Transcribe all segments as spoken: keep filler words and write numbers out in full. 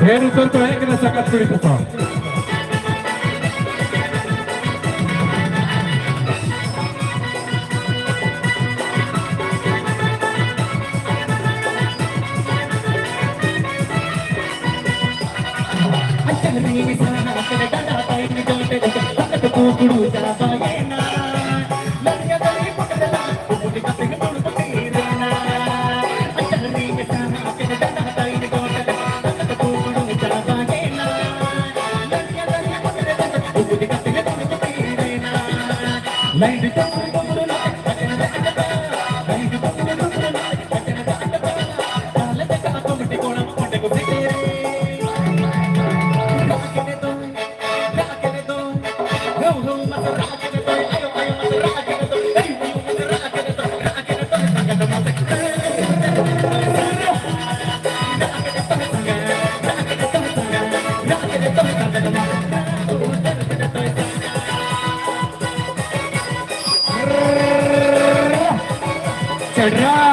ᱰᱷᱮᱨ ᱩᱛᱟᱹᱨ ᱠᱚ ᱦᱮᱡ ᱠᱟᱱᱟ ᱥᱟᱸᱜᱟᱛ ᱠᱩᱲᱤ ᱠᱚ ᱥᱟᱶ᱾ ᱪᱮᱰᱨᱟ᱾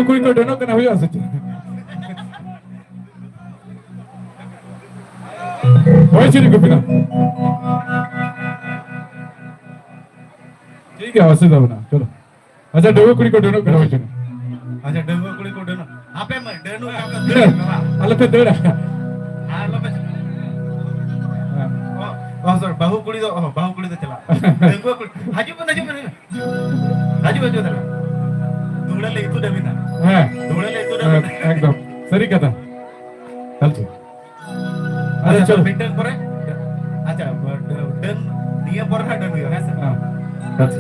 ᱠᱩᱲᱤ ᱠᱚ ᱰᱟᱹᱱᱚᱜ ᱠᱟᱱᱟ, ᱦᱩᱭᱩᱜᱼᱟ ᱥᱮ ᱪᱮᱫ? ᱦᱳᱭ, ᱪᱮᱫ ᱠᱚ ᱢᱮᱱᱟ? ᱴᱷᱤᱠ ᱜᱮᱭᱟ, ᱚᱥᱩᱵᱤᱫᱷᱟ ᱵᱟᱹᱱᱩᱜᱼᱟ, ᱪᱚᱞᱚ᱾ ᱟᱪᱪᱷᱟ, ᱰᱟᱹᱝᱜᱩᱣᱟᱹ ᱠᱩᱲᱤ ᱠᱚ ᱰᱟᱹᱱᱚᱜ ᱠᱟᱱᱟ, ᱦᱳᱭ ᱪᱮᱫ? ᱟᱪᱪᱷᱟ, ᱰᱟᱹᱝᱜᱩᱣᱟᱹ ᱠᱩᱲᱤ ᱠᱚ ᱰᱟᱹᱱᱚᱜ᱾ ᱟᱯᱮ ᱢᱟ ᱰᱟᱹᱱᱚᱜ ᱠᱟᱱ ᱯᱮ, ᱫᱟᱹᱲ ᱵᱟᱵᱟ᱾ ᱟᱞᱚ ᱯᱮ ᱫᱟᱹᱲᱟ᱾ ᱟᱞᱚ ᱯᱮ ᱪᱟᱞᱟᱜᱼᱟ᱾ ᱦᱮᱸ᱾ ᱚ, ᱚ, sorry, ᱵᱟᱹᱦᱩ ᱠᱩᱲᱤ ᱫᱚ, ᱚ, ᱵᱟᱹᱦᱩ ᱠᱩᱲᱤ ᱫᱚ ᱪᱟᱞᱟᱜ᱾ ᱰᱟᱹᱝᱜᱩᱣᱟᱹ ᱠᱩᱲᱤ, ᱦᱤᱡᱩᱜ ᱵᱮᱱ, ᱦᱤᱡᱩᱜ ᱵᱮᱱ, ᱦᱤᱡᱩᱜ ᱵᱮᱱ᱾ ᱦᱤᱡᱩᱜ, ᱦᱤᱡᱩᱜ, ᱦᱤᱡᱩᱜ, ᱫᱩᱲᱟᱹ ᱞᱮ ᱤᱛᱩᱫ ᱟᱹᱵᱤᱱᱟ᱾ ᱦᱮᱸ᱾ ᱫᱩᱲᱟᱹ ᱞᱮ ᱤᱛᱩᱫ ᱦᱮᱸ, ᱟᱹᱵᱤᱱᱟ᱾ ᱮᱠᱫᱚᱢ᱾ ᱥᱟᱹᱨᱤ ᱠᱟᱛᱷᱟ᱾ ᱟᱪᱪᱷᱟ᱾ ᱟᱪᱪᱷᱟ, ᱟᱪᱪᱷᱟ, ᱪᱚᱞᱚ᱾ ᱢᱤᱫᱴᱟᱝ ᱯᱚᱨᱮ᱾ ᱟᱪᱪᱷᱟ, ᱰᱟᱹᱱ, ᱱᱤᱭᱟᱹ ᱯᱚᱨᱮ ᱦᱟᱸᱜ ᱰᱟᱹᱱ ᱦᱩᱭᱩᱜᱼᱟ, ᱦᱮᱸ ᱥᱮ? ᱦᱮᱸ᱾ ᱟᱪᱪᱷᱟ᱾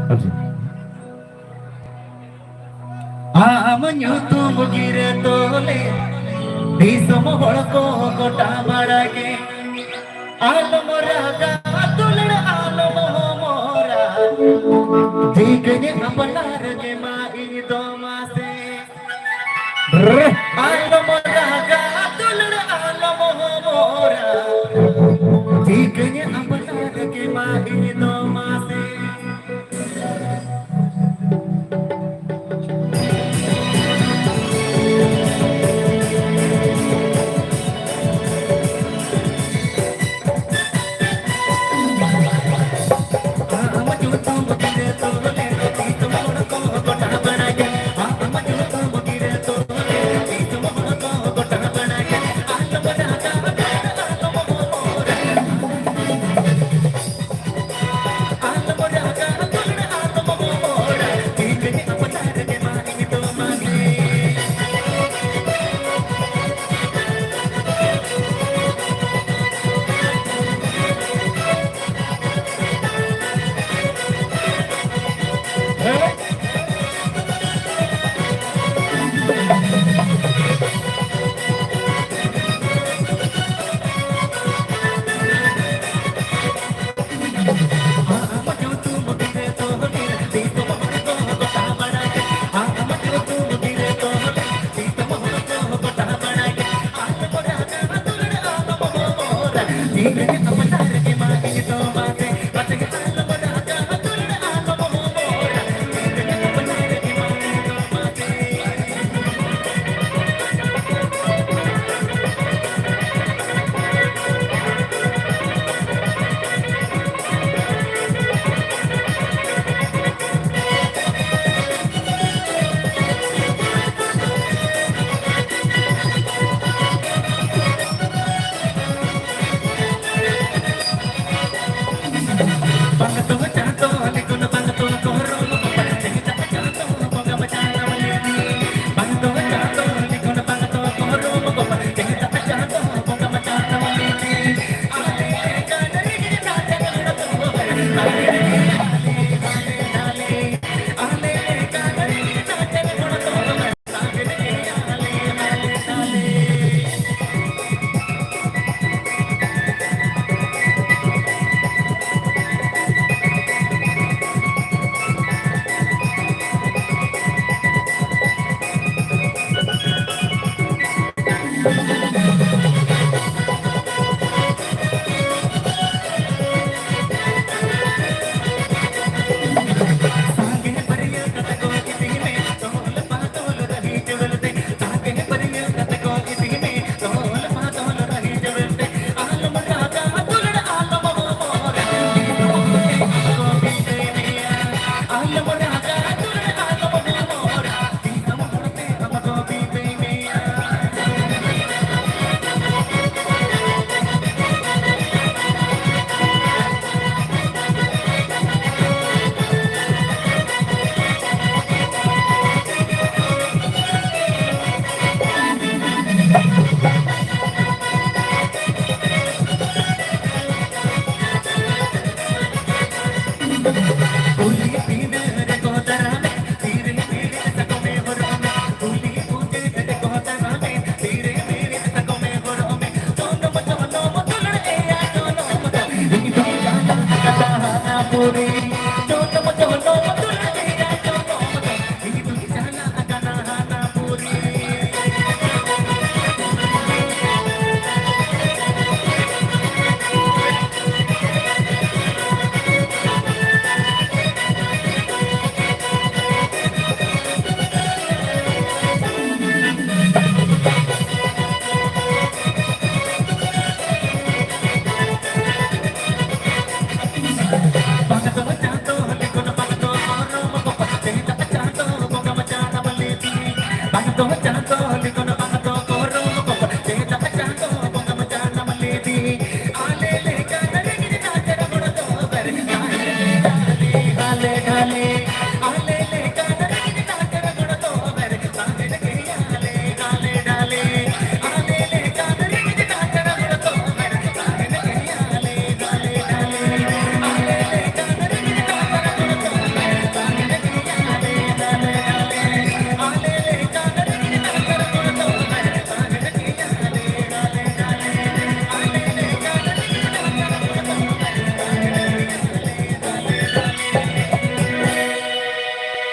ᱟᱪᱪᱷᱟ᱾ ᱟᱢ ᱧᱩᱛᱩᱢ ᱜᱤᱨᱟᱹ ᱛᱚᱞᱮ, ᱫᱤᱥᱚᱢ ᱦᱚᱲ ᱠᱚ ᱜᱚᱴᱟ ᱵᱟᱲᱟᱭ ᱜᱮ᱾ ᱟᱞᱚᱢ ᱨᱟᱜᱟ ᱫᱩᱞᱟᱹᱲ ᱟᱞᱚᱢ ᱦᱚᱢᱚᱨᱟ, ᱴᱷᱤᱠᱟᱹᱧ ᱟᱯᱱᱟᱨ ᱜᱮ ᱢᱟ ᱤᱧ ᱫᱚ ᱢᱟᱥᱮ᱾ ᱟᱞᱚᱢ ᱨᱟᱜᱟ ᱫᱩᱞᱟᱹᱲ ᱟᱞᱚᱢ ᱦᱚᱢᱚᱨᱟ, ᱴᱷᱤᱠᱟᱹᱧ ᱟᱯᱱᱟᱨ ᱜᱮ ᱢᱟ ᱤᱧ ᱫᱚ ᱢᱟᱥᱮ᱾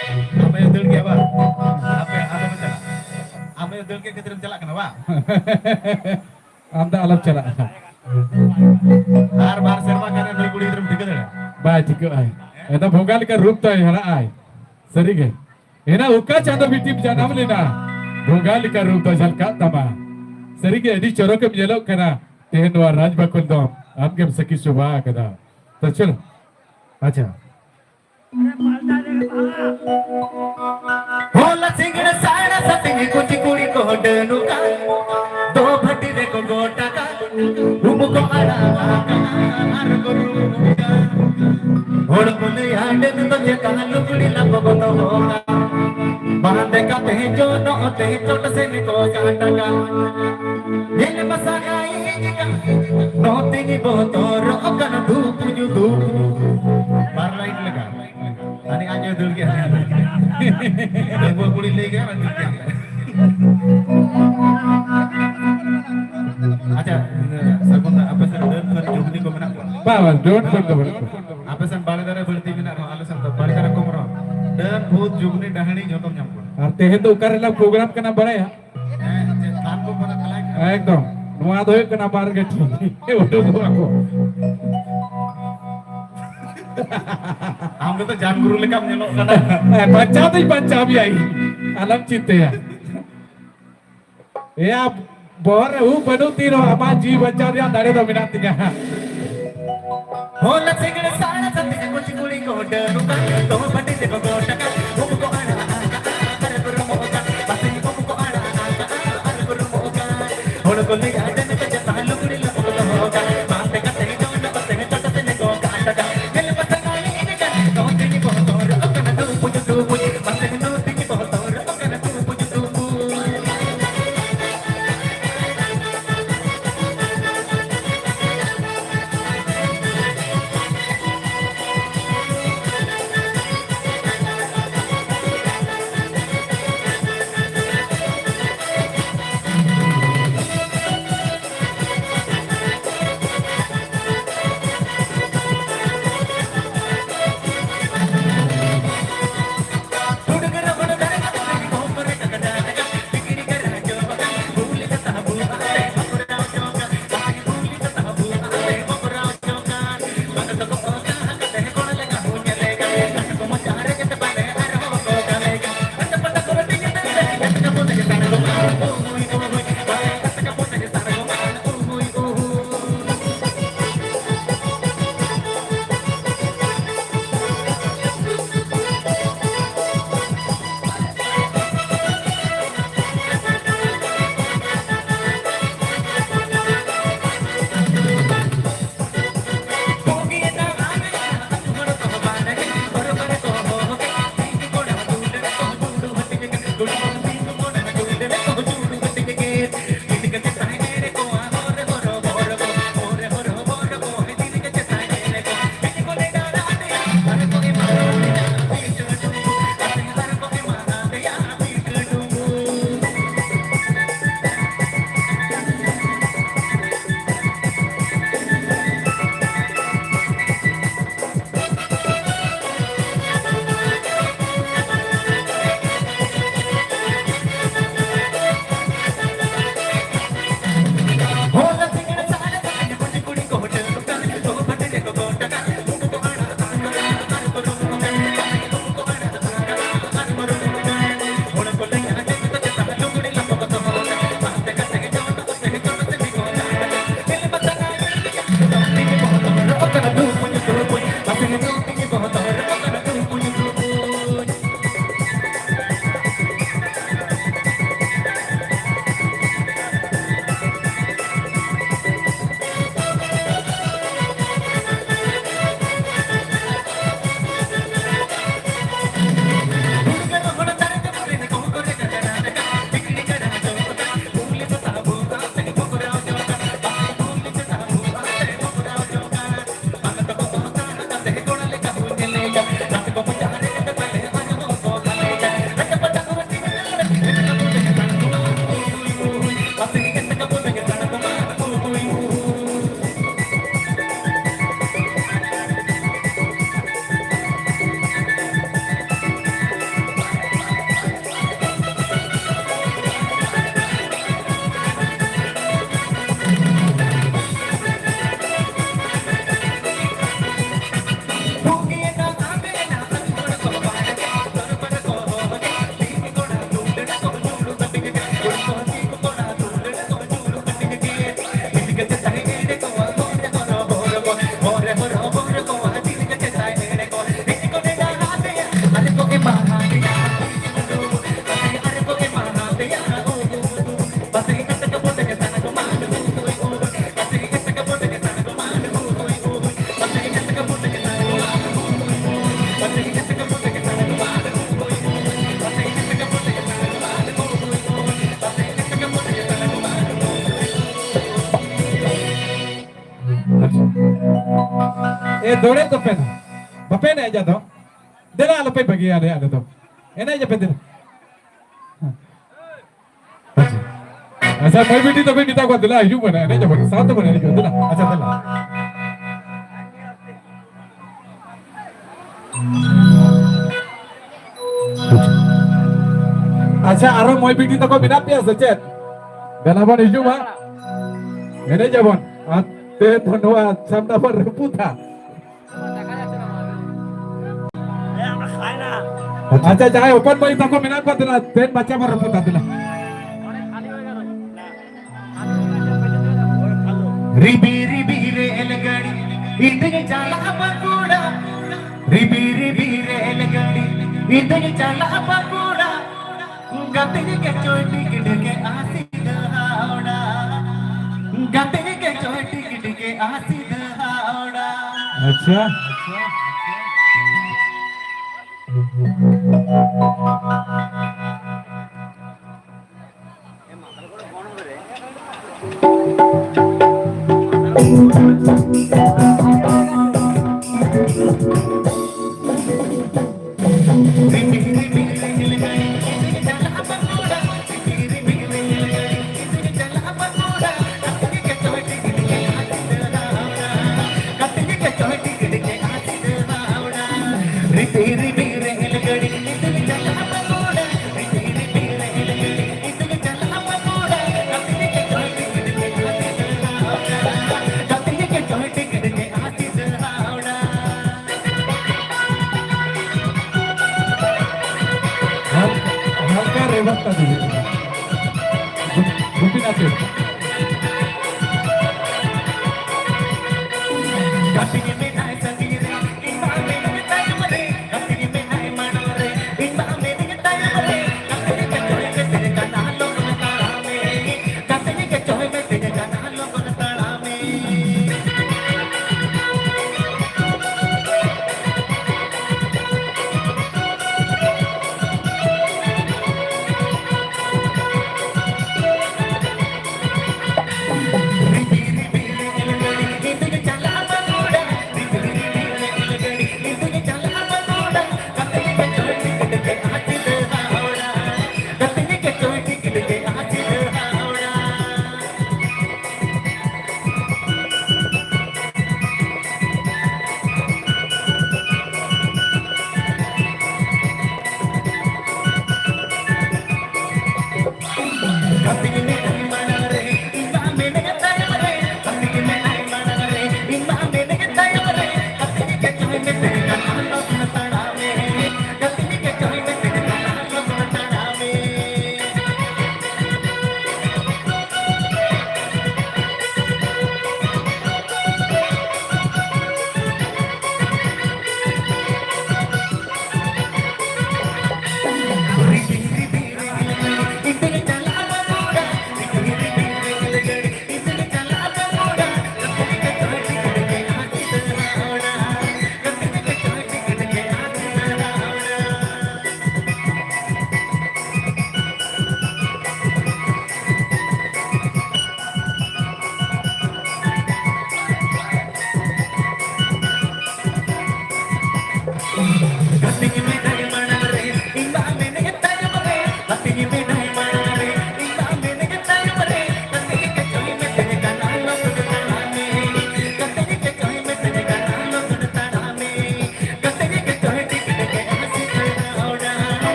ᱟᱯᱮ ᱫᱟᱹᱲ ᱜᱮᱭᱟ ᱵᱟᱝ? ᱟᱯᱮ, ᱟᱯᱮ ᱯᱮ ᱪᱟᱞᱟᱜᱼᱟ? ᱟᱯᱮ ᱫᱟᱹᱲ ᱠᱮᱫ ᱠᱷᱟᱹᱛᱤᱨ ᱮᱢ ᱪᱟᱞᱟᱜ ᱠᱟᱱᱟ ᱵᱟᱝ? ᱟᱢ ᱫᱚ ᱟᱞᱚᱢ ᱪᱟᱞᱟᱜᱼᱟ᱾ ᱟᱨ ᱵᱟᱨ ᱥᱮᱨᱢᱟ ᱠᱷᱟᱱ ᱱᱩᱭ ᱠᱩᱲᱤ ᱜᱤᱫᱽᱨᱟᱹᱢ ᱴᱷᱤᱠᱟᱹ ᱫᱟᱲᱮᱭᱟᱜᱼᱟ᱾ ᱵᱟᱭ ᱴᱷᱤᱠᱟᱹᱜ ᱟᱭ᱾ ᱮᱱᱫᱚ ᱵᱚᱸᱜᱟ ᱞᱮᱠᱟ ᱨᱩᱯ ᱛᱟᱭ ᱦᱟᱨᱟᱜ ᱟᱭ᱾ ᱥᱟᱹᱨᱤᱜᱮ᱾ ᱮᱱᱟ ᱚᱠᱟ ᱪᱟᱸᱫᱚ ᱵᱤᱴᱤᱢ ᱡᱟᱱᱟᱢ ᱞᱮᱱᱟ? ᱵᱚᱸᱜᱟ ᱞᱮᱠᱟ ᱨᱩᱯ ᱫᱚ ᱡᱷᱟᱞᱠᱟᱜ ᱛᱟᱢᱟ᱾ ᱥᱟᱹᱨᱤᱜᱮ ᱟᱹᱰᱤ ᱪᱚᱨᱚᱠᱮᱢ ᱧᱮᱞᱚᱜ ᱠᱟᱱᱟ᱾ ᱛᱮᱦᱮᱧ ᱱᱚᱣᱟ ᱨᱟᱡᱽ ᱵᱟᱠᱷᱳᱞ ᱫᱚ ᱟᱢᱜᱮᱢ ᱥᱟᱹᱠᱷᱤ ᱥᱚᱵᱷᱟ ᱟᱠᱟᱫᱟ᱾ ᱛᱚ ᱪᱚᱞᱚ᱾ ᱟᱪᱪᱷᱟ᱾ ᱦᱚᱞᱟ ᱥᱤᱸᱜᱟᱹᱲ ᱥᱟᱲᱮ ᱥᱟᱛ ᱠᱩᱪᱤ ᱠᱩᱲᱤ ᱠᱚ ᱰᱟᱹᱱᱩᱜᱼᱟ, ᱫᱚ ᱵᱷᱟᱹᱴᱤ ᱨᱮᱠᱚ ᱜᱚᱴᱟᱜᱼᱟ᱾ ᱩᱢ ᱠᱚ ᱟᱲᱟᱜ ᱟᱠᱟᱫᱼᱟ ᱟᱨ ᱠᱚ ᱨᱩᱢᱩᱜᱼᱟ᱾ ᱦᱚᱲ ᱠᱚ ᱞᱟᱹᱭᱟ ᱰᱟᱹᱱ ᱫᱚ ᱪᱮᱛᱟᱱ ᱞᱩᱜᱽᱲᱤ ᱞᱟᱯᱚ ᱠᱚ ᱫᱚᱦᱚ ᱠᱟᱜᱼᱟ᱾ ᱵᱟᱸᱫᱮ ᱠᱟᱛᱮ ᱡᱚᱱᱚᱜ ᱛᱮ ᱪᱚᱴ ᱥᱮᱱ ᱠᱚ ᱠᱟᱴᱟᱜᱟ᱾ ᱧᱮᱞ ᱢᱟᱥᱟ ᱜᱟᱭᱤᱡ ᱱᱚᱛᱮ ᱜᱮ ᱵᱚᱛᱚᱨᱚᱜ ᱠᱟᱱᱟ ᱫᱷᱩᱯ ᱧᱩ ᱫᱷᱩᱯ᱾ ᱵᱟᱨ ᱞᱟᱭᱤᱱ ᱞᱮᱠᱟ᱾ ᱦᱟᱹᱱᱤ ᱟᱡ ᱮ ᱫᱟᱹᱲ ᱠᱮᱫᱟ᱾ ᱰᱟᱺᱜᱩᱣᱟᱹ ᱠᱩᱲᱤ ᱞᱟᱹᱭ ᱠᱮᱫᱟ, ᱚᱱᱟ ᱫᱟᱹᱲ ᱠᱮᱫᱟ᱾ ᱟᱪᱪᱷᱟ, ᱥᱟᱹᱜᱩᱱ ᱫᱟ, ᱟᱯᱮ ᱥᱮᱫ ᱰᱟᱹᱱ ᱯᱷᱟᱹᱱ ᱡᱩᱜᱽᱱᱤ ᱠᱚ ᱢᱮᱱᱟᱜ ᱠᱚᱣᱟ? ᱵᱟᱝ, ᱵᱟᱝ, ᱰᱟᱹᱱ ᱯᱷᱟᱹᱱ ᱫᱚ ᱵᱟᱹᱱᱩᱜ ᱠᱚᱣᱟ᱾ ᱟᱯᱮ ᱥᱮᱫ ᱵᱟᱲᱮ ᱫᱟᱨᱮ ᱵᱟᱹᱲᱛᱤ ᱢᱮᱱᱟᱜ ᱨᱮᱦᱚᱸ, ᱟᱞᱮ ᱥᱮᱫ ᱫᱚ ᱵᱟᱲᱮ ᱫᱟᱨᱮ ᱠᱚᱢ ᱨᱮᱦᱚᱸ, ᱰᱟᱹᱱ, ᱵᱷᱩᱛ, ᱡᱩᱜᱽᱱᱤ, ᱰᱟᱹᱦᱟᱹᱲᱤ ᱡᱚᱛᱚᱢ ᱧᱟᱢ ᱠᱚᱣᱟ᱾ ᱟᱨ ᱛᱮᱦᱮᱧ ᱫᱚ ᱚᱠᱟ ᱨᱮᱞᱟᱝ ᱯᱨᱳᱜᱨᱟᱢ ᱠᱟᱱᱟ ᱵᱟᱲᱟᱭᱟ? ᱦᱮᱸ, ᱪᱮᱫ ᱛᱷᱟᱱ ᱠᱚ ᱯᱟᱞᱮ ᱠᱷᱟᱞᱟᱭ ᱠᱟᱱᱟ? ᱮᱠᱫᱚᱢ᱾ ᱱᱚᱣᱟ ᱫᱚ ᱦᱩᱭᱩᱜ ᱠᱟᱱᱟ ᱵᱟᱨ ᱜᱮ ᱴᱷᱤᱠ᱾ ᱩᱰᱩᱠᱚᱜᱼᱟ ᱠᱚ᱾ ᱟᱢ ᱫᱚ ᱡᱟᱱ ᱜᱩᱨᱩ ᱞᱮᱠᱟᱢ ᱧᱮᱞᱚᱜ ᱠᱟᱱᱟ᱾ ᱦᱮᱸ, ᱵᱟᱧᱪᱟᱣ ᱫᱚᱧ ᱵᱟᱧᱪᱟᱣ ᱢᱮᱭᱟ ᱤᱧ᱾ ᱟᱞᱚᱢ ᱪᱤᱱᱛᱟᱹᱭᱟ᱾ ᱮᱭᱟ, ᱵᱚᱦᱚᱜ ᱨᱮ ᱩᱵ ᱵᱟᱹᱱᱩᱜ ᱛᱤᱧ ᱨᱮᱦᱚᱸ ᱟᱢᱟᱜ ᱡᱤᱣᱤ ᱵᱟᱧᱪᱟᱣ ᱨᱮᱭᱟᱜ ᱫᱟᱲᱮ ᱫᱚ ᱢᱮᱱᱟᱜ ᱛᱤᱧᱟ᱾ ᱦᱚᱞᱟ ᱥᱤᱸᱜᱟᱹᱲ ᱥᱟᱲᱮ ᱥᱟᱛ ᱠᱩᱪᱤ ᱠᱩᱲᱤ ᱠᱚ ᱰᱟᱹᱱᱩᱜᱼᱟ, ᱫᱚᱦᱚ ᱵᱟᱹᱴᱤ ᱛᱮᱠᱚ ᱜᱚᱴ ᱟᱠᱟᱫ, ᱩᱵ ᱠᱚ ᱟᱲᱟᱜ ᱟᱠᱟᱫ, ᱟᱨ ᱵᱩᱨᱩᱢᱚᱜ ᱠᱟᱱ, ᱯᱟᱥᱮ ᱩᱵ ᱠᱚ ᱟᱲᱟᱜ ᱟᱠᱟᱫ, ᱟᱨ ᱵᱩᱨᱩᱢᱚᱜ ᱠᱟᱱ᱾ ᱦᱚᱲ ᱠᱚ ᱞᱟᱹᱭᱟ ᱰᱟᱹᱱ ᱠᱚ ᱪᱮᱛᱟᱱ ᱞᱩᱜᱽᱲᱤ ᱞᱟᱯᱚ ᱠᱚ ᱫᱚᱦᱚ ᱠᱟᱜ, ᱵᱟᱸᱫᱮ ᱠᱟᱛᱮ ᱡᱚᱱᱚᱜ ᱠᱚᱛᱮ ᱪᱚᱴ ᱥᱮᱱ ᱠᱚ ᱠᱟᱴ ᱟᱠᱟᱫ᱾ ᱧᱮᱞ ᱯᱟᱥᱮ ᱱᱟᱹᱭ ᱤᱫᱤ ᱠᱟᱱ, ᱫᱚᱦᱚ ᱛᱤᱧ ᱵᱚᱦᱚᱜ ᱫᱚᱦᱚ ᱠᱟᱱᱟ, ᱰᱩᱵᱩᱡ ᱰᱩᱵᱩᱡ, ᱯᱟᱥᱮ ᱱᱟᱹᱭ ᱤᱫᱤ ᱵᱚᱦᱚᱜ ᱫᱚᱦᱚ ᱠᱟᱱᱟ, ᱰᱩᱵᱩᱡ ᱰᱩᱵᱩᱡ᱾ ᱫᱟᱹᱲᱮᱫ ᱛᱟᱯᱮ ᱫᱚ᱾ ᱵᱟᱯᱮ ᱮᱱᱮᱡ ᱟᱫᱚ? ᱫᱮᱞᱟ, ᱟᱞᱚᱯᱮ ᱵᱟᱹᱜᱤᱭᱟ ᱟᱞᱮᱭᱟᱜ ᱨᱮᱫᱚ᱾ ᱮᱱᱮᱡ ᱟᱯᱮ ᱫᱮᱞᱟ᱾ ᱟᱪᱪᱷᱟ᱾ ᱟᱪᱪᱷᱟ, ᱢᱟᱹᱭ ᱵᱤᱴᱤ ᱛᱟᱠᱚᱧ ᱢᱮᱛᱟ ᱠᱚᱣᱟ, ᱫᱮᱞᱟ, ᱦᱤᱡᱩᱜ ᱵᱮᱱ, ᱮᱱᱮᱡ ᱟᱵᱚᱱ, ᱥᱟᱶ ᱛᱮᱵᱚᱱ ᱮᱱᱮᱡ ᱠᱚᱣᱟ, ᱫᱮᱞᱟ᱾ ᱟᱪᱪᱷᱟ, ᱫᱮᱞᱟ᱾ ᱟᱪᱪᱷᱟ, ᱟᱨᱚ ᱢᱟᱹᱭ ᱵᱤᱴᱤ ᱛᱟᱠᱚ ᱢᱮᱱᱟᱜ ᱯᱮᱭᱟ ᱥᱮ ᱪᱮᱫ? ᱫᱮᱞᱟ ᱵᱚᱱ ᱦᱤᱡᱩᱜ ᱢᱟ, ᱮᱱᱮᱡ ᱟᱵᱚᱱ᱾ ᱟᱨ ᱛᱮᱦᱮᱧ ᱫᱚ ᱱᱚᱣᱟ ᱪᱷᱟᱢᱰᱟ ᱵᱚᱱ ᱨᱟᱹᱯᱩᱫᱟ᱾ ᱟᱪᱪᱷᱟ, ᱡᱟᱦᱟᱸᱭ ᱦᱚᱯᱚᱱ ᱢᱟᱹᱭ ᱛᱟᱠᱚ ᱢᱮᱱᱟᱜ ᱠᱚᱣᱟ, ᱫᱮᱞᱟ, ᱛᱮᱦᱮᱧ ᱢᱟᱪᱟ ᱵᱚᱱ ᱨᱟᱹᱯᱩᱫᱟ, ᱫᱮᱞᱟ᱾ ᱨᱤᱵᱤ ᱨᱤᱵᱤ ᱨᱮᱞ ᱜᱟᱹᱰᱤ, ᱤᱧ ᱫᱩᱧ ᱪᱟᱞᱟᱜᱼᱟ ᱵᱟᱸᱠᱩᱲᱟ᱾ ᱨᱤᱵᱤ ᱨᱤᱵᱤ ᱨᱮᱞ ᱜᱟᱹᱰᱤ, ᱤᱧ ᱫᱩᱧ ᱪᱟᱞᱟᱜᱼᱟ ᱵᱟᱸᱠᱩᱲᱟ᱾ ᱜᱟᱛᱮ ᱜᱮ ᱪᱚᱭ ᱴᱤᱠᱤᱴ ᱜᱮ ᱟᱥᱤ ᱫᱷᱟᱣᱲᱟ᱾ ᱜᱟᱛᱮ ᱜᱮ ᱪᱚᱭ ᱴᱤᱠᱤᱴ ᱜᱮ ᱟᱥᱤ ᱫᱷᱟᱣᱲᱟ᱾ ᱟᱪᱪᱷᱟ᱾ ᱦᱟᱞᱠᱟ ᱨᱮᱵᱟᱝ ᱛᱟᱵᱤᱱ᱾ ᱜᱩᱯᱤᱱᱟᱛᱷ᱾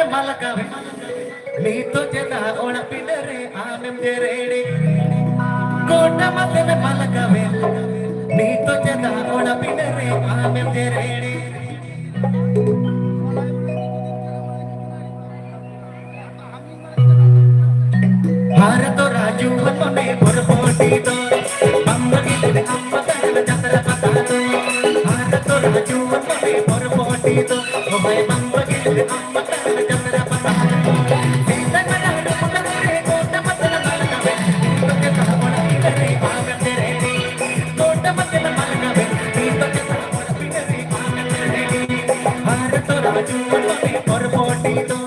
ᱢᱟ ᱞᱟᱜᱟᱣᱮᱱ, ᱱᱤᱛᱚᱜ ᱪᱮᱫᱟᱜ ᱚᱲᱟᱜ ᱯᱤᱸᱰᱟᱹ ᱨᱮ ᱟᱢᱮᱢ ᱡᱮᱨᱮᱲᱮ? ᱜᱚᱴᱟ ᱢᱟᱥᱮ ᱢᱮ ᱢᱟ ᱞᱟᱜᱟᱣᱮᱱ, ᱱᱤᱛᱚᱜ ᱪᱮᱫᱟᱜ ᱚᱲᱟᱜ ᱯᱤᱸᱰᱟᱹ ᱨᱮ ᱟᱢᱮᱢ ᱡᱮᱨᱮᱲᱮ? ᱦᱟᱨᱟ ᱛᱚᱨᱟ ᱡᱩᱣᱟᱹᱱ ᱢᱚᱱᱮ ᱵᱚᱨᱵᱚᱴᱤ ᱫᱚ ᱵᱟᱝ ᱵᱟᱹᱜᱤ ᱞᱮᱫ ᱟᱢ ᱢᱟᱛᱟᱞ ᱡᱟᱛᱨᱟ ᱯᱟᱛᱟ ᱫᱚ᱾ ᱦᱟᱨᱟ ᱛᱚᱨᱟ ᱡᱩᱣᱟᱹᱱ ᱢᱚᱱᱮ ᱵᱚᱨᱵᱚᱴᱤ ᱫᱚ ᱚᱠᱚᱭ ᱵᱟᱝ ᱵᱟᱹᱜᱤ ᱞᱮᱫ ᱟᱢ ᱢᱟᱛᱟᱞ ᱡᱟᱛᱨᱟ ᱯᱟᱛᱟ ᱫᱚ᱾ ᱥᱮᱫᱟᱭ ᱢᱟᱲᱟᱝ ᱨᱮ ᱢᱚᱱᱮ ᱨᱮ ᱜᱚᱴᱟ ᱢᱟᱛᱟᱞ ᱢᱟᱞ ᱠᱟᱢᱮ, ᱱᱤᱛᱚᱜ ᱜᱮ ᱛᱟᱦᱟᱸ ᱚᱲᱟᱜ ᱯᱤᱸᱰᱟᱹ ᱨᱮ ᱟᱢᱮᱢ ᱡᱮᱨᱮᱲᱮ᱾ ᱜᱚᱴᱟ ᱢᱟᱛᱟᱞ ᱢᱟᱞ ᱠᱟᱢᱮ, ᱱᱤᱛᱚᱜ ᱜᱮ ᱛᱟᱦᱟᱸ ᱚᱲᱟᱜ ᱯᱤᱸᱰᱟᱹ ᱨᱮ ᱟᱢᱮᱢ ᱡᱮᱨᱮᱲᱮ᱾ ᱦᱟᱨᱟ ᱛᱚᱨᱟ ᱡᱩᱣᱟᱹᱱ ᱢᱚᱱᱮ ᱵᱚᱨᱵᱚᱴᱤ ᱫᱚ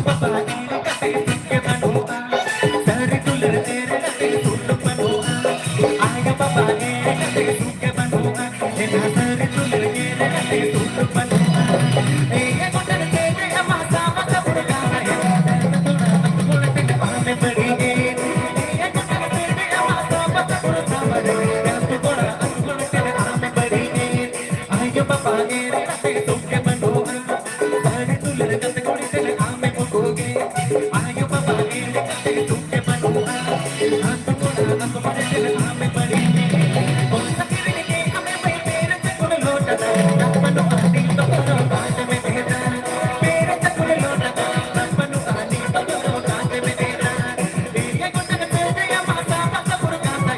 ᱵᱟᱵᱟ ᱮᱲᱮ ᱠᱟᱛᱮ ᱥᱩᱠ ᱜᱮ ᱵᱟᱹᱱᱩᱜᱼᱟ᱾ ᱥᱟᱹᱨᱤ ᱫᱩᱞᱟᱹᱲ ᱮᱲᱮ ᱠᱟᱛᱮ ᱥᱩᱠ ᱵᱟᱹᱱᱩᱜᱼᱟ᱾ ᱟᱭᱳ ᱵᱟᱵᱟ ᱮᱲᱮ ᱠᱟᱛᱮ ᱥᱩᱠ ᱜᱮ ᱵᱟᱹᱱᱩᱜᱼᱟ᱾ ᱮᱱᱟ ᱥᱟᱹᱨᱤ ᱫᱩᱞᱟᱹᱲ ᱮᱲᱮ ᱠᱟᱛᱮ ᱥᱩᱠ ᱵᱟᱹᱱᱩᱜᱼᱟ᱾ ᱮᱭᱟ ᱜᱚᱴᱟ ᱥᱮᱫ ᱟᱢᱟᱜ ᱥᱟᱵᱟ ᱥᱟᱵᱩᱨ ᱠᱟᱱᱟ᱾ ᱟᱢᱮ ᱵᱟᱹᱲᱤᱡ ᱮ᱾ ᱮᱭᱟ ᱜᱚᱴᱟ ᱥᱮᱫ ᱟᱢᱟᱜ ᱥᱟᱵᱟ ᱥᱟᱵᱩᱨ ᱠᱟᱱᱟ᱾ ᱟᱢᱮ ᱵᱟᱹᱲᱤᱡ ᱮ᱾ ᱟᱭᱳ ᱵᱟᱵᱟ ᱮᱲᱮ ᱠᱟᱛᱮ ᱥᱩᱠ ᱜᱮ ᱵᱟᱹᱱᱩᱜᱼᱟ᱾ ᱥᱟᱹᱨᱤ ᱫᱩᱞᱟᱹᱲ ᱠᱟᱛᱮ ᱠᱩᱲᱤ ᱛᱮᱞᱮ ᱟᱢᱮ ᱵᱩᱠᱩ ᱜᱮ᱾ ᱟᱭᱳ ᱵᱟᱵᱟ ᱮᱲᱮ ᱠᱟᱛᱮ ᱥᱩᱠ ᱜᱮ ᱵᱟᱹᱱᱩᱜᱼᱟ᱾ ᱟᱛᱳ ᱠᱚᱲᱟ ᱟᱛᱳ ᱵᱟᱨᱮ ᱛᱮᱞᱮ ᱟᱢᱮ ᱵᱟᱹᱲᱤᱡ ᱜᱮ᱾ ᱯᱚᱭᱥᱟ ᱠᱤᱨᱤᱧ ᱛᱮ ᱟᱢᱮ ᱵᱟᱹᱲᱤᱡ ᱜᱮ᱾ ᱪᱟᱠᱩᱨ ᱞᱚᱴᱟ ᱫᱟᱜ ᱵᱟᱹᱱᱩᱜᱼᱟ, ᱫᱤᱱ ᱫᱚ ᱯᱚᱨᱚᱵᱽ ᱵᱟᱝ ᱛᱮ ᱢᱮᱛᱮᱫᱟ᱾ ᱯᱮᱲᱟ ᱪᱟᱠᱩᱨ ᱞᱚᱴᱟ ᱫᱟᱜ ᱵᱟᱹᱱᱩᱜᱼᱟ, ᱫᱤᱱ ᱫᱚ ᱯᱚᱨᱚᱵᱽ ᱵᱟᱝ ᱛᱮ ᱢᱮᱛᱮᱫᱟ᱾ ᱮᱭᱟ ᱜᱚᱴᱟ ᱥᱮᱫ ᱟᱢᱟᱜ ᱥᱟᱵᱟ ᱥᱟᱵᱩᱨ ᱠᱟᱱᱟ᱾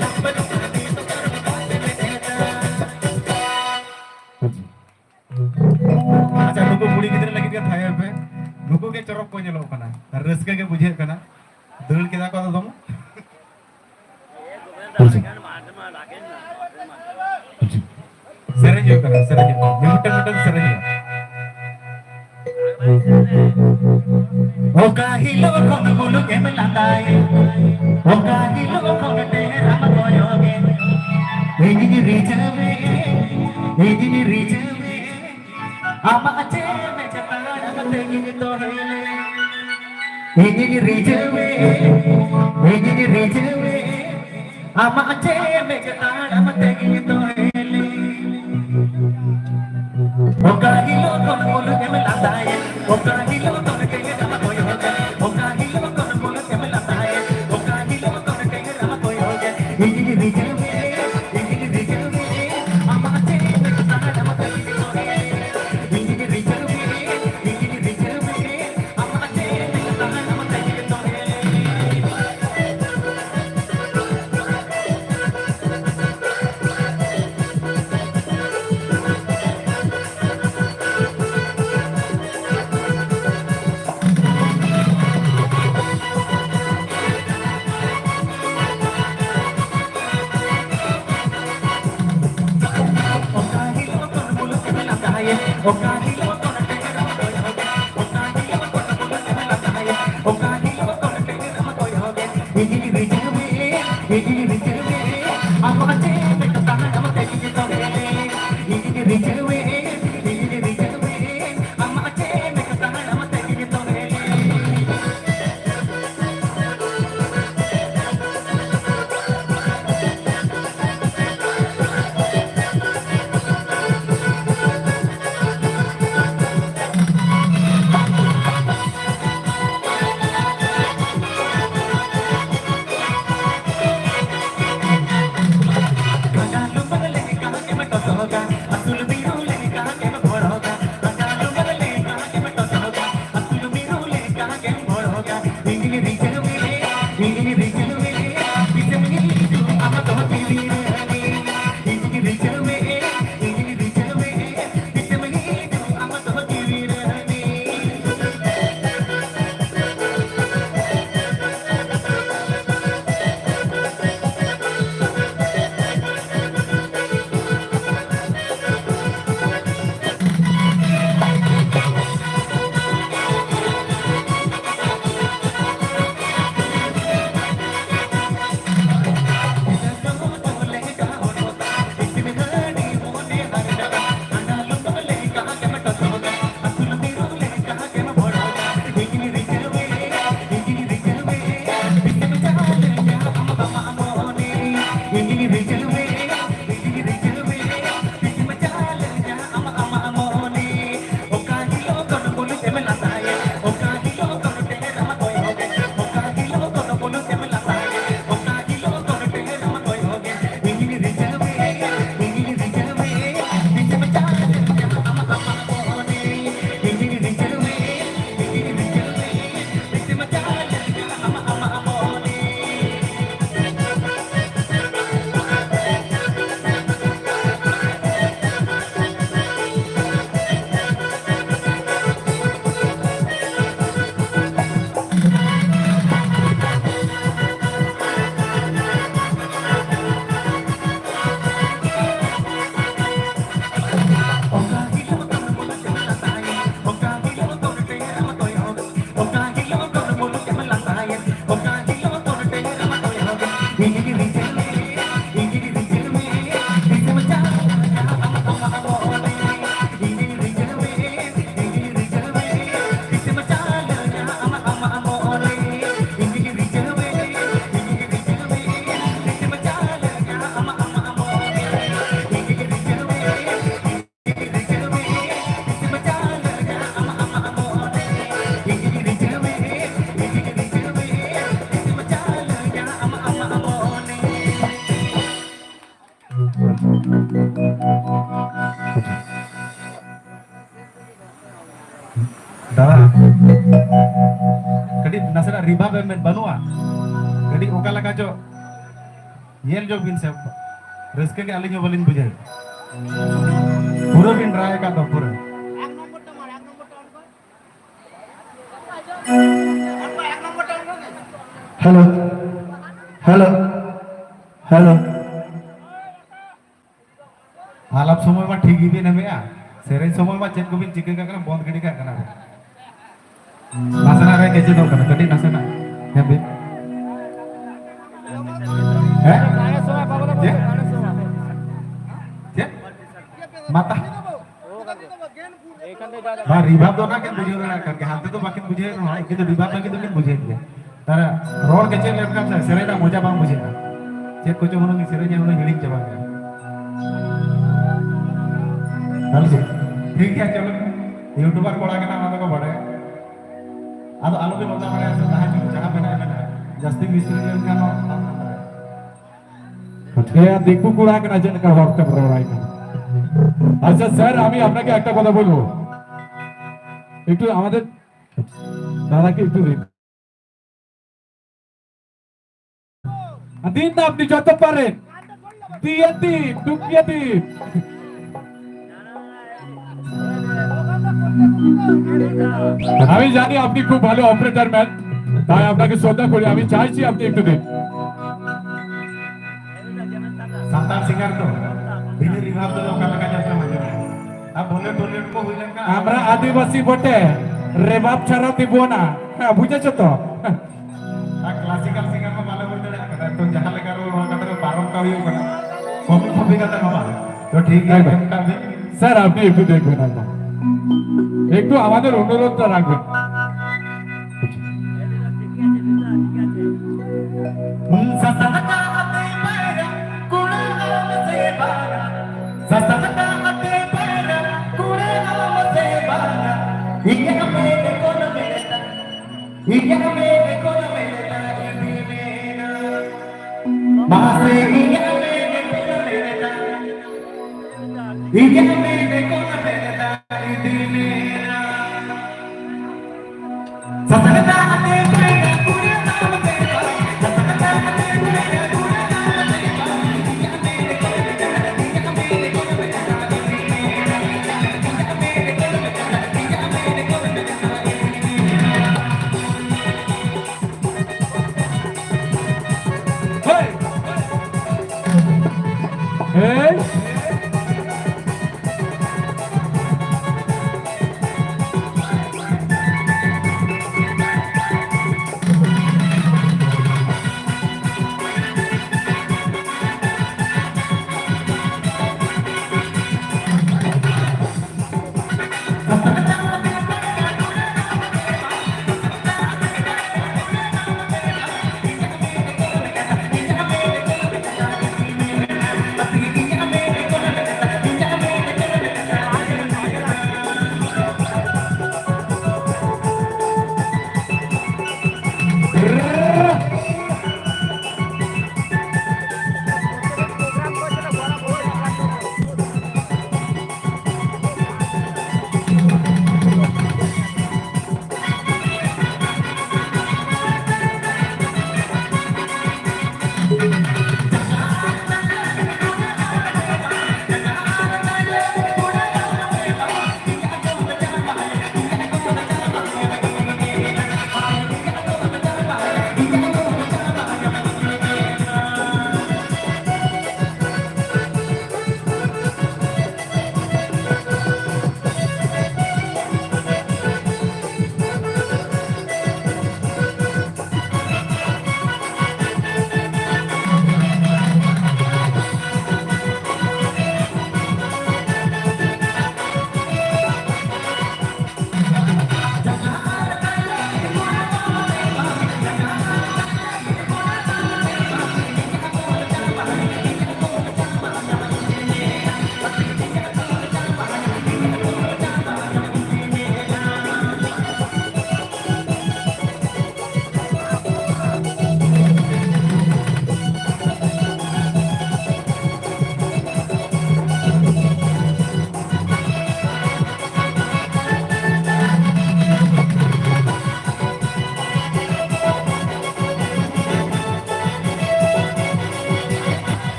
ᱫᱟᱜ ᱵᱟᱹᱱᱩᱜᱼᱟ, ᱫᱤᱱ ᱫᱚ ᱯᱚᱨᱚᱵᱽ ᱵᱟᱝ ᱛᱮ ᱢᱮᱛᱮᱫᱟ᱾ ᱟᱪᱪᱷᱟ, ᱱᱩᱠᱩ ᱠᱩᱲᱤ ᱜᱤᱫᱽᱨᱟᱹ ᱞᱟᱹᱜᱤᱫ ᱜᱮ ᱛᱷᱟᱭᱚ ᱯᱮ᱾ ᱱᱩᱠᱩ ᱜᱮ ᱪᱚᱨᱚᱠ ᱠᱚ ᱧᱮᱞᱚᱜ ᱠᱟᱱᱟ, ᱨᱟᱹᱥᱠᱟᱹ ᱜᱮ ᱵᱩᱡᱷᱟᱹᱜ ᱠᱟᱱᱟ᱾ ᱫᱟᱹᱲ ᱠᱮᱫᱟ ᱠᱚ ᱟᱫᱚ ᱫᱚᱢᱮ᱾ ᱥᱮᱨᱮᱧ ᱦᱩᱭᱩᱜ ᱠᱟᱱᱟ, ᱥᱮᱨᱮᱧ ᱦᱩᱭᱩᱜ ᱠᱟᱱᱟ᱾ ᱢᱤᱫᱴᱟᱝ ᱢᱤᱫᱴᱟᱝ ᱥᱮᱨᱮᱧ ᱦᱩᱭᱩᱜᱼᱟ᱾ ᱚᱠᱟ ᱦᱤᱞᱳᱜ ᱠᱷᱚᱱ ᱢᱩᱞᱩᱠ ᱮᱢ ᱞᱟᱸᱫᱟᱭᱮ, ᱚᱠᱟ ᱦᱤᱞᱳᱜ ᱠᱷᱚᱱ ᱰᱮᱦᱨᱟᱢ ᱠᱚᱭᱚᱜᱮ, ᱤᱧᱤᱧ ᱨᱤᱡᱷᱟᱹᱣᱮ, ᱤᱧᱤᱧ ᱨᱤᱡᱷᱟᱹᱣᱮ᱾ ᱟᱢᱟᱜ ᱪᱮᱫ ᱢᱮᱪ ᱛᱟᱲᱟᱢ ᱛᱮᱜᱮ ᱛᱚᱦᱮᱞᱮ᱾ ᱤᱧᱤᱧ ᱨᱤᱡᱷᱟᱹᱣᱮ, ᱤᱧᱤᱧ ᱨᱤᱡᱷᱟᱹᱣᱮ᱾ ᱟᱢᱟᱜ ᱪᱮᱫ ᱢᱮᱪ ᱛᱟᱲᱟᱢ ᱛᱮᱜᱮ ᱛᱚᱦᱮᱞᱮ᱾ ᱚᱠᱟ ᱦᱤᱞᱳᱜ ᱠᱷᱚᱱ ᱢᱩᱞᱩᱠ ᱮᱢ ᱞᱟᱸᱫᱟᱭᱮ, ᱚᱠᱟ ᱦᱤᱞᱳᱜ ᱠᱷᱚᱱ ᱰᱮᱦᱨᱟᱢ ᱠᱚᱭᱚᱜᱮ, ᱚᱠᱟ ᱦᱤᱞᱳᱜ ᱠᱷᱚᱱ ᱢᱩᱞᱩᱠ ᱮᱢ ᱞᱟᱸᱫᱟᱭᱮ, ᱚᱠᱟ ᱦᱤᱞᱳᱜ ᱠᱷᱚᱱ ᱰᱮᱦᱨᱟᱢ ᱠᱚᱭᱚᱜᱮ᱾ ᱤᱧᱤᱧ ᱨᱤᱡᱷᱟᱹᱣᱮ, ᱤᱧᱤᱧ ᱨᱤᱡᱷᱟᱹᱣᱮ᱾ ᱟᱢᱟᱜ ᱪᱮᱫ ᱢᱮᱪ ᱛᱟᱲᱟᱢ ᱛᱮᱜᱮ ᱛᱚᱦᱮᱞᱮ᱾ ᱤᱧᱤᱧ ᱨᱤᱡᱷᱟᱹᱣᱮ, ᱤᱧᱤᱧ ᱨᱤᱡᱷᱟᱹᱣᱮ᱾ ᱫᱟᱫᱟ, ᱠᱟᱹᱴᱤᱡ ᱱᱟᱥᱮᱱᱟᱜ ᱨᱤᱵᱷᱟᱵ ᱮᱢ ᱢᱮ, ᱵᱟᱹᱱᱩᱜᱼᱟ? ᱠᱟᱹᱴᱤᱡ ᱚᱠᱟ ᱞᱮᱠᱟ ᱪᱚ ᱧᱮᱞ ᱧᱚᱜ ᱵᱤᱱ ᱥᱮ, ᱨᱟᱹᱥᱠᱟᱹ ᱜᱮ ᱟᱹᱞᱤᱧ ᱦᱚᱸ ᱵᱟᱹᱞᱤᱧ ᱵᱩᱡᱷᱟᱹᱣ᱾ ᱯᱩᱨᱟᱹ ᱵᱤᱱ ᱨᱟᱭ ᱟᱠᱟᱫ ᱫᱚ ᱯᱩᱨᱟᱹ᱾ Hello, hello, hello. ᱟᱞᱟᱯ ᱥᱚᱢᱚᱭ ᱢᱟ ᱴᱷᱤᱠ ᱜᱮᱵᱤᱱ ᱮᱢᱮᱜᱼᱟ, ᱥᱮᱨᱮᱧ ᱥᱚᱢᱚᱭ ᱢᱟ ᱪᱮᱫ ᱠᱚᱵᱤᱱ ᱪᱤᱠᱟᱹ ᱠᱟᱜ ᱠᱟᱱᱟ, ᱵᱚᱱᱫ ᱜᱤᱰᱤ ᱠᱟᱜ ᱠᱟᱱᱟ ᱵᱤᱱ᱾ ᱱᱟᱥᱮᱱᱟᱜ ᱨᱮ ᱠᱮᱪᱮᱫᱚᱜ ᱠᱟᱱᱟ, ᱠᱟᱹᱴᱤᱡ ᱱᱟᱥᱮᱱᱟᱜ ᱧᱮᱞ ᱵᱤᱱ᱾ ᱦᱮᱸ? ᱪᱮᱫ? ᱪᱮᱫ? ᱢᱟᱛᱟ? ᱵᱟᱝ, ᱨᱤᱵᱷᱟᱵ ᱫᱚ ᱚᱱᱟ ᱠᱤᱱ ᱵᱩᱡᱷᱟᱹᱣ ᱫᱟᱲᱮᱭᱟᱜ ᱠᱟᱱ ᱜᱮᱭᱟ, ᱦᱟᱱᱛᱮ ᱫᱚ ᱵᱟᱹᱠᱤᱱ ᱵᱩᱡᱷᱟᱹᱣ ᱨᱮᱦᱚᱸ, ᱩᱱᱠᱤᱱ ᱫᱚ ᱨᱤᱵᱷᱟᱵ ᱞᱟᱹᱜᱤᱫ ᱫᱚᱠᱤᱱ ᱵᱩᱡᱷᱟᱹᱣ ᱜᱮᱭᱟ᱾ ᱛᱟᱦᱞᱮ ᱨᱚᱲ ᱜᱮ ᱪᱮᱫ ᱞᱮᱱᱠᱷᱟᱱ ᱥᱮ ᱥᱮᱨᱮᱧ ᱨᱮᱱᱟᱜ ᱢᱚᱡᱟ ᱵᱟᱝ ᱵᱩᱡᱷᱟᱹᱜᱼᱟ᱾ ᱪᱮᱫ ᱠᱚᱪᱚ ᱦᱩᱱᱟᱹᱝ ᱥᱮᱨᱮᱧᱟ, ᱦᱩᱱᱟᱹᱝ ᱦᱤᱲᱤᱧ ᱪᱟᱵᱟ ᱠᱮᱫᱟ᱾ ᱛᱟᱦᱞᱮ ᱪᱮᱫ? ᱴᱷᱤᱠ ᱜᱮᱭᱟ, ᱪᱚᱞᱚ᱾ ᱤᱭᱩᱴᱩᱵᱟᱨ ᱠᱚᱲᱟ ᱠᱟᱱᱟ, ᱚᱱᱟ ᱫᱚᱠᱚ ᱵᱟᱲᱟᱭᱟ᱾ ᱟᱫᱚ ᱟᱞᱚ ᱵᱤᱱ ᱚᱱᱠᱟ ᱵᱟᱲᱟᱭᱟ ᱥᱮ, ᱡᱟᱦᱟᱸ ᱪᱚ, ᱡᱟᱦᱟᱸ ᱢᱮᱱᱟᱜᱼᱟ, ᱢᱮᱱᱟᱜᱼᱟ᱾ ᱡᱟᱹᱥᱛᱤ ᱢᱤᱥᱛᱨᱤ ᱞᱮᱱᱠᱷᱟᱱ ᱦᱚᱸ ᱵᱟᱝ ᱜᱟᱱᱚᱜᱼᱟ᱾ ᱦᱮᱸ, ᱫᱤᱠᱩ ᱠᱚᱲᱟ ᱠᱟᱱᱟ, ᱪᱮᱫ ᱞᱮᱠᱟ ᱦᱚᱲ ᱛᱮᱢ ᱨᱚᱲᱟᱭ ᱠᱟᱱᱟ? আচ্ছা স্যার, আমি আপনাকে একটা কথা বলবো, একটু আমাদের দাদাকে একটু রে-, দিন না, আপনি যত পারেন দিয়ে দিন, ঢুকিয়ে দিন। আমি জানি আপনি খুব ভালো অপারেটর ম্যান, তাই আপনাকে শ্রদ্ধা করি। আমি চাইছি আপনি একটু দিন। ᱥᱟᱱᱛᱟᱲ ᱥᱤᱝᱜᱟᱨ ᱫᱚ ᱵᱤᱱᱟᱹ ᱨᱤᱵᱷᱟᱵ ᱫᱚ ᱚᱠᱟ ᱞᱮᱠᱟ ᱧᱮᱞ ᱛᱮᱢ ᱟᱸᱡᱚᱢᱟ? ᱟᱨ ᱵᱚᱞᱮ ᱴᱚᱞᱮᱴ ᱠᱚ ᱦᱩᱭ ᱞᱮᱱᱠᱷᱟᱱ আমরা আদিবাসী বটে, রেভাব ছাড়া দিব না। হ্যাঁ, বুঝেছো তো? আর ক্লাসিক্যাল ᱥᱤᱝᱜᱟᱨ ᱢᱟ ᱵᱟᱞᱮ ᱦᱩᱭ ᱫᱟᱲᱮᱭᱟᱜ ᱠᱟᱱᱟ, ᱛᱚ ᱡᱟᱦᱟᱸ ᱞᱮᱠᱟ ᱨᱚᱲ ᱨᱚᱲ ᱠᱟᱛᱮ ᱯᱟᱨᱚᱢ ᱠᱟᱜ ᱦᱩᱭᱩᱜ ᱠᱟᱱᱟ, ᱠᱚᱢᱤ ᱠᱚᱢᱤ ᱠᱟᱛᱮ ᱦᱚᱸ ᱵᱟᱝ᱾ ᱛᱚ ᱴᱷᱤᱠ ᱜᱮᱭᱟ, ᱮᱠᱫᱚᱢ᱾ ᱮᱢ ᱠᱟᱜ ᱵᱤᱱ᱾ স্যার, আপনি একটু দেখবেন একবার, একটু আমাদের অনুরোধটা রাখবেন।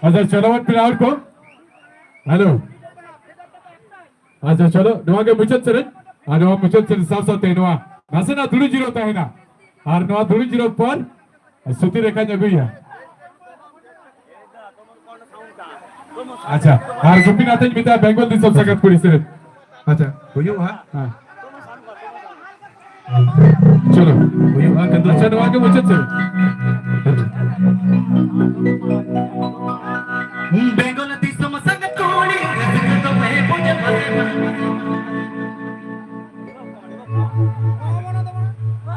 ᱟᱪᱪᱷᱟ, ᱪᱚᱞᱚ ᱯᱮᱲᱟ ᱦᱚᱲ ᱠᱚ᱾ ᱦᱮᱞᱳ᱾ ᱟᱪᱪᱷᱟ, ᱪᱚᱞᱚ, ᱱᱚᱣᱟ ᱜᱮ ᱢᱩᱪᱟᱹᱫ ᱥᱮᱨᱮᱧ᱾ ᱟᱨ ᱱᱚᱣᱟ ᱢᱩᱪᱟᱹᱫ ᱥᱮᱨᱮᱧ ᱥᱟᱶ ᱥᱟᱶᱛᱮ ᱱᱚᱣᱟ ᱱᱟᱥᱮᱱᱟᱜ ᱫᱩᱲᱩᱵ ᱡᱤᱨᱟᱹᱣ ᱛᱟᱦᱮᱱᱟ᱾ ᱟᱨ ᱱᱚᱣᱟ ᱫᱩᱲᱩᱵ ᱡᱤᱨᱟᱹᱣ ᱯᱚᱨ ᱥᱩᱛᱤ ᱨᱮᱠᱷᱟᱧ ᱟᱹᱜᱩᱭᱟ᱾ ᱟᱪᱪᱷᱟ, ᱟᱨ ᱜᱳᱯᱤᱱᱟᱛᱷ ᱤᱧ ᱢᱮᱛᱟᱭᱟ ᱵᱮᱝᱜᱚᱞ ᱫᱤᱥᱚᱢ ᱥᱟᱸᱜᱟᱛ ᱠᱩᱲᱤ ᱥᱮᱨᱮᱧ᱾ ᱟᱪᱪᱷᱟ, ᱦᱩᱭᱩᱜᱼᱟ᱾ ᱦᱮᱸ᱾ ᱪᱚᱞᱚ, ᱦᱩᱭᱩᱜᱼᱟ, ᱠᱤᱱᱛᱩ ᱟᱪᱪᱷᱟ, ᱱᱚᱣᱟ ᱜᱮ ᱢᱩᱪᱟᱹᱫ ᱥᱮᱨᱮᱧ᱾ ᱵᱮᱝᱜᱚᱞ ᱫᱤᱥᱚᱢ ᱥᱟᱸᱜᱟᱛ ᱠᱩᱲᱤ, ᱨᱟᱹᱥᱠᱟᱹ ᱫᱚ ᱯᱮ ᱵᱩᱡᱷᱟᱹᱣᱟ ᱥᱮ ᱵᱟᱝ?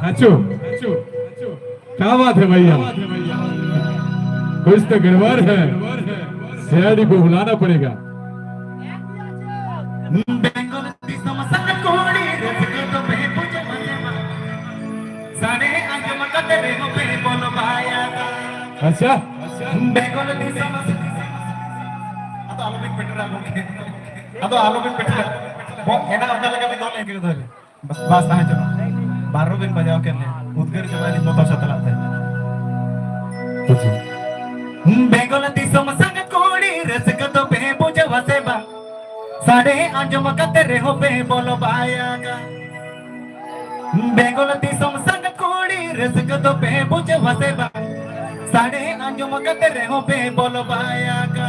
ᱟᱪᱪᱷᱟ, ᱟᱪᱪᱷᱟ, ᱟᱪᱪᱷᱟ᱾ क्या बात है भैया? कुछ तो गड़बड़ है। सीआईडी को बुलाना पड़ेगा। ᱵᱮᱝᱜᱚᱞ ᱫᱤᱥᱚᱢ ᱥᱟᱸᱜᱟᱛ ᱠᱩᱲᱤ, ᱨᱟᱹᱥᱠᱟᱹ ᱫᱚ ᱯᱮ ᱵᱩᱡᱷᱟᱹᱣᱟ ᱥᱮ ᱵᱟᱝ? ᱥᱟᱰᱮ ᱟᱸᱡᱚᱢ ᱠᱟᱛᱮ ᱨᱮᱦᱚᱸ ᱯᱮ ᱵᱚᱞᱚ ᱵᱟᱭᱟ᱾ ᱟᱪᱪᱷᱟ᱾ ᱵᱮᱝᱜᱚᱞ ᱫᱤᱥᱚᱢ ᱥᱟᱸᱜᱟᱛ, ᱟᱫᱚ ᱟᱞᱚᱵᱤᱱ ᱯᱮᱴᱮᱨᱟ ᱜᱚᱢᱠᱮ, ᱟᱫᱚ ᱟᱞᱚᱵᱤᱱ ᱯᱮᱴᱮᱨᱟ᱾ ᱵᱚ-, ᱮᱱᱟ ᱚᱱᱟ ᱞᱮᱠᱟ ᱵᱤᱱ ᱫᱚᱦᱚ ᱞᱮᱱ ᱜᱮ ᱛᱟᱦᱚᱞᱮ᱾ ᱵᱟᱥ, ᱵᱟᱥ, ᱛᱟᱦᱮᱸ ᱦᱚᱪᱚ ᱢᱮ᱾ ᱵᱟᱨᱚ ᱵᱤᱱ ᱵᱟᱡᱟᱣ ᱠᱮᱫ ᱞᱮᱭᱟ᱾ ᱩᱫᱽᱜᱟᱹᱨ ᱪᱟᱵᱟᱭᱮᱱᱟᱹᱧ ᱵᱚᱛᱚᱨ ᱥᱟᱛᱞᱟᱜ ᱛᱮ᱾ ᱵᱮᱝᱜᱚᱞ ᱫᱤᱥᱚᱢ ᱥᱟᱸᱜᱟᱛ ᱠᱩᱲᱤ, ᱨᱟᱹᱥᱠᱟᱹ ᱫᱚ ᱯᱮ ᱵᱩᱡᱷᱟᱹᱣᱟ ᱥᱮ ᱵᱟᱝ? ᱥᱟᱰᱮ ᱟᱸᱡᱚᱢ ᱠᱟᱛᱮ ᱨᱮᱦᱚᱸ ᱯᱮ ᱵᱚᱞᱚ ᱵᱟᱭᱟᱜᱟ᱾ ᱵᱮᱝᱜᱚᱞ ᱫᱤᱥᱚᱢ ᱥᱟᱸᱜᱟᱛ ᱠᱩᱲᱤ, ᱨᱟᱹᱥᱠᱟᱹ ᱫᱚ ᱯᱮ ᱵᱩᱡᱷᱟᱹᱣᱟ ᱥᱮ ᱵᱟᱝ? ᱥᱟᱰᱮ ᱟᱸᱡᱚᱢ ᱠᱟᱛᱮ ᱨᱮᱦᱚᱸ ᱯᱮ ᱵᱚᱞᱚ ᱵᱟᱭᱟᱜᱟ᱾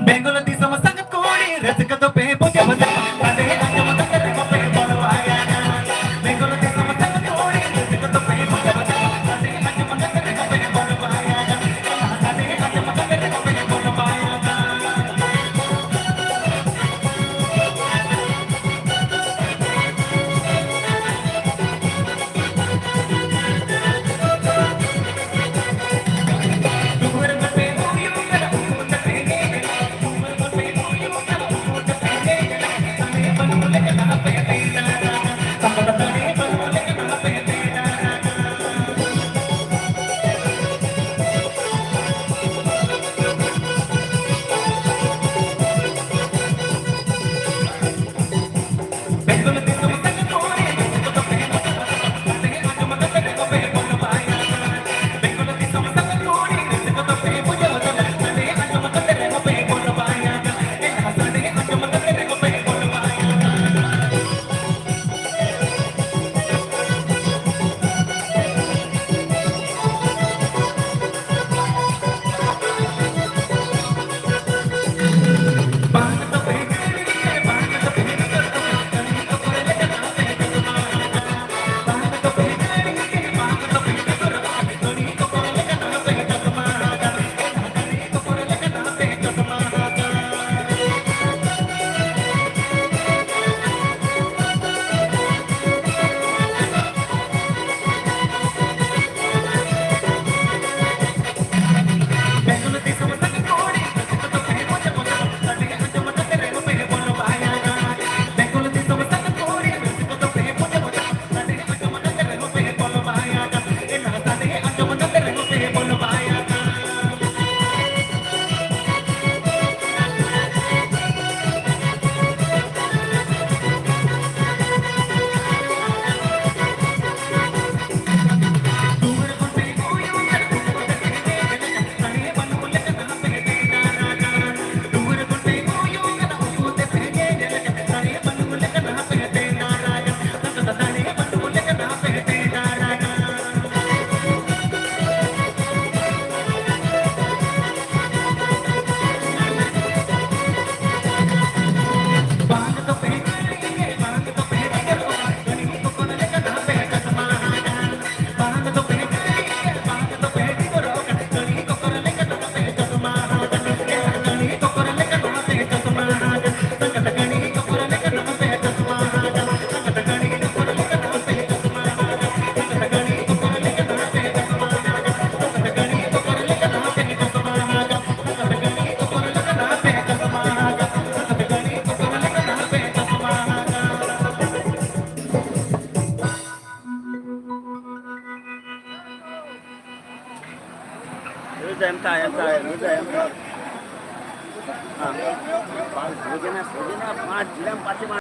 ᱵᱮᱝᱜᱚᱞ ᱫᱤᱥᱚᱢ ᱥᱟᱸᱜᱟᱛ ᱠᱩᱲᱤ, ᱨᱟᱹᱥᱠᱟᱹ ᱫᱚ ᱯᱮ ᱵᱩᱡᱷᱟᱹᱣᱟ ᱥᱮ ᱵᱟᱝ? ᱥᱟᱰᱮ ᱟᱸᱡᱚᱢ ᱠᱟᱛᱮ ᱨᱮᱦᱚᱸ ᱯᱮ ᱵᱚᱞᱚ ᱵᱟᱭᱟᱜᱟ᱾ ᱵᱮᱝᱜᱚᱞ ᱫᱤᱥᱚᱢ ᱥᱟᱸᱜᱟᱛ ᱠᱩᱲᱤ, ᱨᱟᱹᱥᱠᱟᱹ ᱫᱚ ᱯᱮ ᱵᱩᱡᱷᱟᱹᱣᱟ ᱥᱮ ᱵᱟᱝ? ᱥᱟᱰᱮ ᱟᱸᱡᱚᱢ ᱠᱟᱛᱮ ᱨᱮᱦᱚᱸ ᱯᱮ ᱵᱚᱞᱚ ᱵᱟᱭᱟᱜᱟ᱾ ᱥᱟᱰᱮ ᱟᱸᱡᱚᱢ ᱠᱟᱛᱮ ᱨᱮᱦᱚᱸ ᱯᱮ ᱵᱚᱞᱚ ᱵᱟᱭᱟᱜᱟ᱾ ᱮᱢ ᱛᱟᱭ, ᱮᱢ ᱛᱟᱭ, ᱱᱩᱭ ᱫᱚ ᱮᱢ ᱛᱟᱭ᱾ ᱦᱮᱸ᱾ ᱵᱟᱝ, ᱥᱚᱡᱷᱮ ᱱᱟ, ᱥᱚᱡᱷᱮ ᱱᱟ, ᱯᱟᱸᱪ ᱡᱤᱞᱟᱢ ᱯᱟᱪᱮ ᱢᱟ